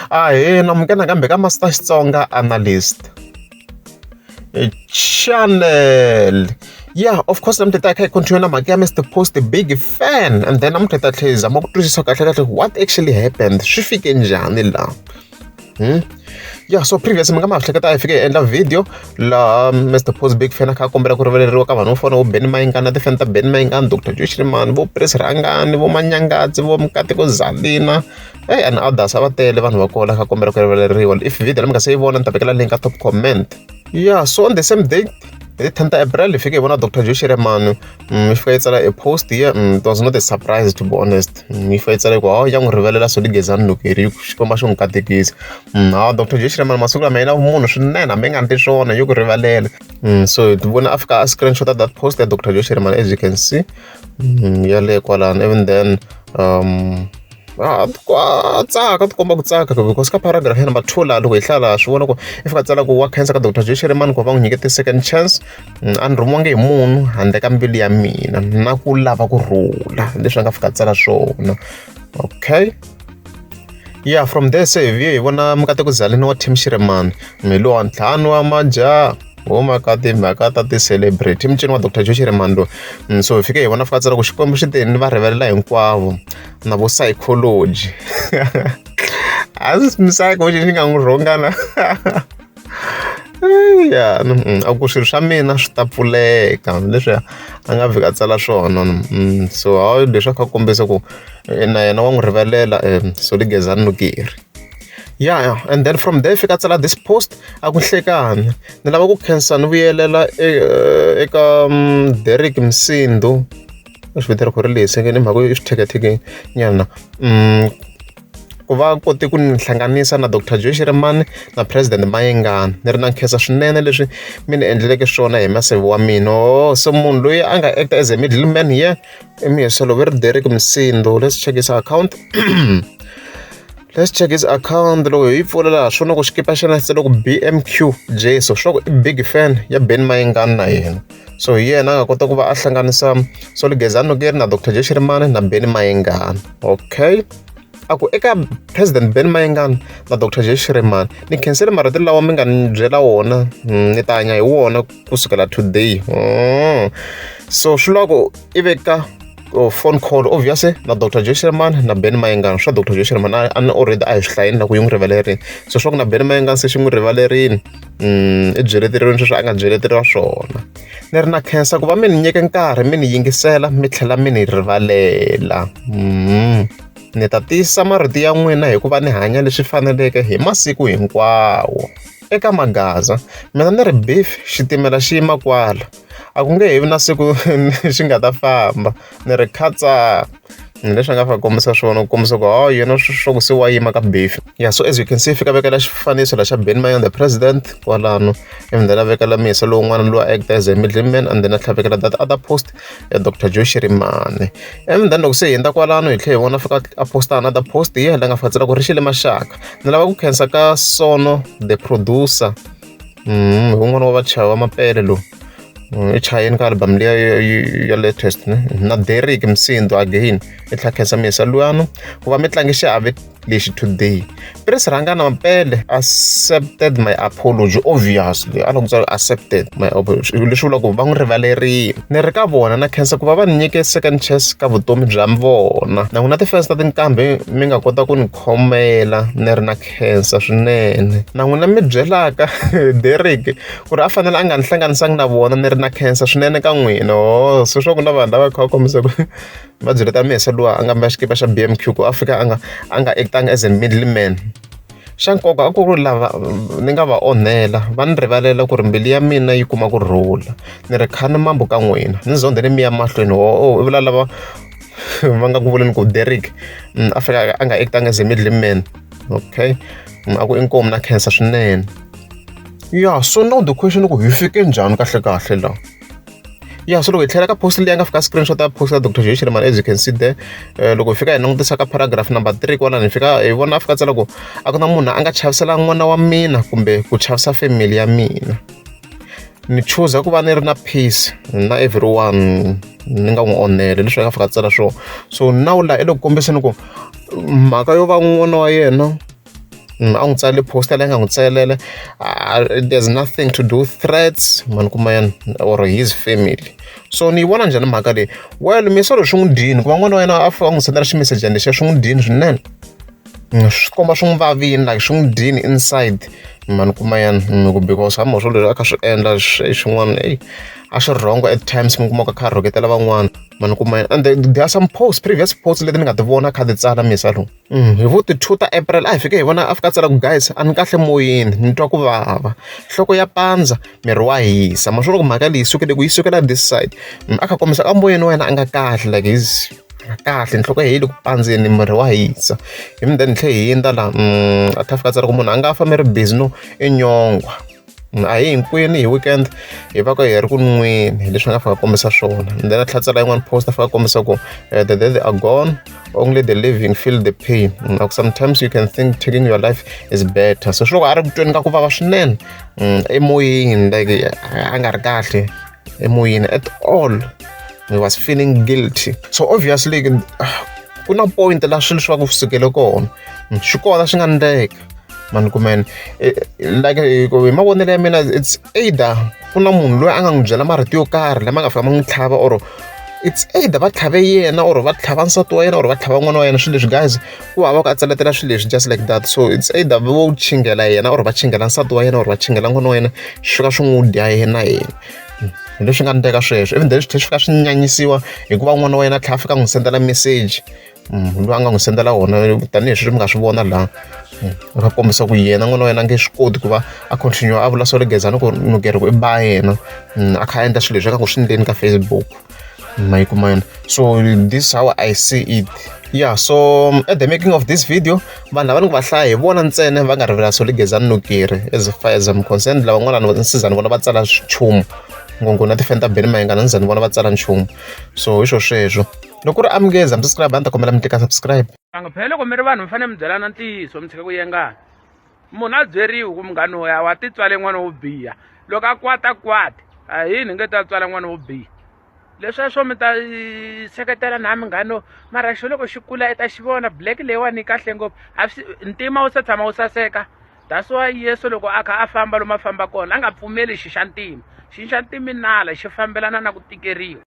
Ahee, namukela nakambe ka Master Xitsonga Analyst channel. Yeah, of course namuntlha hi ta kha hi continue na mhaka ya Mr Post big fan, and then namuntlha hi ta tlhela hi zama ku twisisa kahle kahle what actually happened, swi fike njhani laha. Yeah, so previous mi nga ma hleketa hi fike hi endla video laha Mr Post big fan a kha a kombela ku rivaleriwa ka vanhu vo fana vo Benny Mayengani na ti-fan ta Benny Mayengani, Dr Joe Shirimani, vo Prince Rhangani, vo Manyangatsi, vo Mukateko Zalina, hey, and others. A va tele vanhu va kona kha kombela ku rivaleriwa. If video leyi mi nga se yi vona, ni ta vekela link ka top comment. Yeah, so on the same date, hi ti 10 ta April, hi fike hi vona Dr Joe Shirimani yi fika yi tsala a post here. It was not a surprise, to be honest. Yi fika yi tsala ku ya n'wi rivalela Solly Gezani Nokeri, Xikwembu xi n'wi katekisa. Ha Dr Joe Shirimani masiku lama yena munhu swinene, hambi nga ndli swona yo ku rivalela. So hi vona a fika a screenshot that post ya Dr Joe Shirimani, as you can see, yaleyo kwalano. Even then a tsaka, ti komba ku tsaka, because ka paragraph ya number 2 laha loko hi hlaya swi vona ku i fika tsala ku wa khensa ka Dr Joe Shirimani ku va n'wi nyikete second chance. A ni rhumiwangi hi munhu handle ka mbilu ya mina na ku lava ku rhula, leswi a nga fika tsala swona. Okay, yeah, from there se hi vuye hi vona Mukateko Zalini wa Team Shirimani, hi lowa ntlhanu wa majaha huma ka timhaka ta ti-celebrity, mucini wa Dr Joe Shirimani lowu. So hi fike hi vona fika tsala ku Xikwembu xi te ni va rivalela hinkwavo na vo psychology, a psychology xi nga n'wi rhongana ya a ku swilo swa mina swi ta pfuleka, leswi a nga fika tsala swona. So hayi, leswi a kha kombisa ku na yena wa n'wi rivalela Solly Gezani Nokeri. Yeah, and then from there fika tsala this post a ku hlekani, ni lava ku khensa ni vuyelela eka Derek Msindo, swi vitana ku ri lesi ni mhaka yo swi theketheke nyana, ku va kote ku ni hlanganisa na Dr Joe Shirimani na President Mayengani. Ni ri na nkhensa swinene leswi mi ni endleleke swona hi maseve wa mina. Oh, so munhu loyi a nga act as a middleman here i miheselo ve ri Derek Msindo. Let's check his account. Let's check his account. Loko hi yi pfula laha, swona ku xikipa xa yena xi tsale ku BMQ Jesu, swa ku i big fan ya Benny Mayengani na yena. So hi yena a nga kota ku va a hlanganisa Solly Gezani Nokeri na Dr Joe Shirimani na Benny Mayengani. Okay, a ku eka President Benny Mayengani na Dr Joe Shirimani, ni khensile marito lawa mi nga ni byela wona, ni ta hanya hi wona kusukela today. So swi lava ku i veka phone call obviously na Dr Joe Shirimani na Benny Mayengani. Swa Dr Joe Shirimani a ni already a hi swi hlayini na ku yi n'wi rivalerini, so swa ku na Benny Mayengani se xi n'wi rivalerini, i byeleteriwini sweswi a nga byeleteriwa swona. Ni ri na khensa ku va mi ni nyike nkarhi, mi ni yingisela, mi tlhela mi ni rivalela. Ni ta tiyisisa marito ya n'wina hi ku va ni hanya leswi faneleke hi masiku hinkwawo. Eka Magaza, mina ni ri beef xitimela xi yima kwala, a ku nge he vi na siku xi nga ta famba. Ni ri khatsa leswi a nga fika kombisa swona, ku kombisa ku ha yena swa ku se wa yima ka beef. Yeah, so as you can see, fika vekela xifaniso la xa Benny Mayengani the president kwalano, and then a vekela misa lowun'wana loyi a act as a middleman, and then a tlhela vekela that other post ya Dr Joe Shirimani. And then loko se hi hundza kwalano, hi tlhela hi vona fika a posta another post hi yena la nga fika tsala ku ri xile maxaka, ni lava ku khensa ka Sono the producer, hi wun'wana wa vachavi va mapele lowu, i chayeni ka album liya ya latest ne, na Derek Msindo again, i tlhela khensa misa luyano ku va mi tlangi xiave lexi today. Prince Rhangana Mapele accepted my apology, obviously a loko tsala accepted my apology, leswi vulaka ku va n'wi rivalerile. Ni ri ka vona na khensa ku va va ni nyike second chance ka vutomi bya vona, na n'wina ti-fans ta tinqambi mi nga kota ku ni khomela, ni ri na khensa swinene. Na n'wina mi byelaka Derek ku ri a fanele a nga ni hlanganisangi na vona, ni ri na khensa swinene ka n'wina. Oh, so swa ku na vanhu lava kha va kombisa ku va byeleta mihesa luwa a nga mbala xikipa xa BMQ ku a fika a nga actanga as a middleman. Xa nkoka a ku ri lava ni nga va onhela va ni rivalela ku ri mbilu ya mina yi kuma ku rhula. Ni ri khani mambo ka n'wina, ni zondheni mi ya mahlweni. Oh, i vula lava va nga ku vuleni ku Derek a fika a nga actanga as a middleman. Okay, a ku inkomu na khensa swinene. Yeah, so now the question ku hi fike njhani kahle kahle la. Yeah, so loko hi tlhela ka post leyi a nga fika screenshot ya post ya Dr Joe Shirimani, as you can see there, loko hi fika hi langutisa ka paragraph number 3 kwalano, hi fika hi vona a fika tsala ku a ku na munhu a nga chavisela n'wana wa mina kumbe ku chavisa family ya mina, ni chuza ku va ni ri na peace na everyone, ni nga n'wi onhela, leswi a nga fika tsala swona. So now laha i le ku kombiseni ku mhaka yo va n'wana wa yena A n'wi tsalele poster leyi a nga n'wi tsalela, there's nothing to do threats mani kuma yena or his family. So ni yi vona njhani mhaka leyi? Well, misolo swi n'wi dyini ku va n'wana wa yena a fika a n'wi sendela ximesejani lexiya, swi n'wi dyini swinene, swi komba swi n'wi vavini, like swi n'wi dyini inside mani kuma yena, because hambi swilo leswi a kha swi endla swin'wana, eyi, a swi wrong at times. Mi kuma ku a kha a rhuketela van'wana mani kuma yena. And there are some posts, previous posts leti ni nga ti vona kha ti tsala misa lowu. Hi vo ti-2 ta April a hi fike hi vona a fika a tsala ku, "Guys, a ni kahle moyeni, ni twa ku vava, nhloko ya pandza, miri wa hisa." Ma swi vona ku mhaka leyi sukele ku yi sukela this side, a kha kombisa ka moyeni wa yena a nga kahle, like he's nga kahle, nhloko ya yi le ku pandzeni, miri wa hisa. Hi then hi tlhe hi hundza laha, a tlhela a fika a tsala ku munhu a nga fa mi ri busy no i nyongwa, a hi hinkwenu hi weekend hi va ka hi ri ku nweni, hi leswi a nga fika a kombisa swona. And then a tlhela a tsala yin'wana post, a fika a kombisa ku the dead are gone, only the living feel the pain. Like sometimes you can think taking your life is better. So swi loko a ri ku tweni ka ku vava swinene emoyeni, like a nga ri kahle emoyeni at all, he was feeling guilty. So obviously ku na point laha swilo swi va ku sukele kona, swi kona swi nga ndleka mani kumene. Like hi mavonelo ya mina, it's either ku na munhu loyi a nga n'wi byela marito yo karhi lama nga fika ma n'wi tlhava, or it's either va tlhave yena, or va tlhava nsati wa yena, or va tlhava n'wana wa yena. Swilo leswi, guys, ku hava ku a tseletela swilo leswi just like that. So it's either vo chingela yena, or va chingela nsati wa yena, or va chingela n'wana wa yena, swi fika swi n'wi dya yena yena. Hi leswi nga ndleka sweswo. Even then swi tlhela swi fika swi nyanyisiwa hikuva n'wana wa yena a tlhela a fika a n'wi sendela message, loyi a nga n'wi sendela wona, tanihi mi nga swi vona laha, a kha kombisa ku yena n'wana wa yena a nge swi koti ku va a continue a vula Solly Gezani ku Nukeri ku i ba yena, a kha a endla swilo leswi a nga ku swi endleni ka Facebook, ma yi kuma yena. So this is how I see it. Yeah, so at the making of this video, vanhu lava ni ku va hlaya hi vona ntsena va nga rivela Solly Gezani Nukeri. As far as I'm concerned, lavan'wana ni za ni vona va tsala nchumu ngopfu na tifeni ta Benny Mayengani, ni za ni vona va tsala nchumu. So hi swo sweswo. Loko ku ri amukeza mi subscribe, a ni ta kombela mi tlika subscribe. Anga phela loko mi ri vanhu mi fanele mi byelana ntiyiso, mi tshika ku yengana. Munhu a byeriwi ku munghana wa wa ti tswale n'wana wo biha, loko a kwata kwati a hini nge ta tswala n'wana wo biha. Leswiya swo mi ta seketela na munghano, mara xo loko xi kula i ta xi vona black leyiwani yi kahle ngopfu, a swi ntima wu se tshama wu saseka. That's why Yesu loko a kha a famba lomu a famba kona a nga pfumeli xi xa ntima, xi xa ntima i nala, xi fambelana na ku tikeriwa.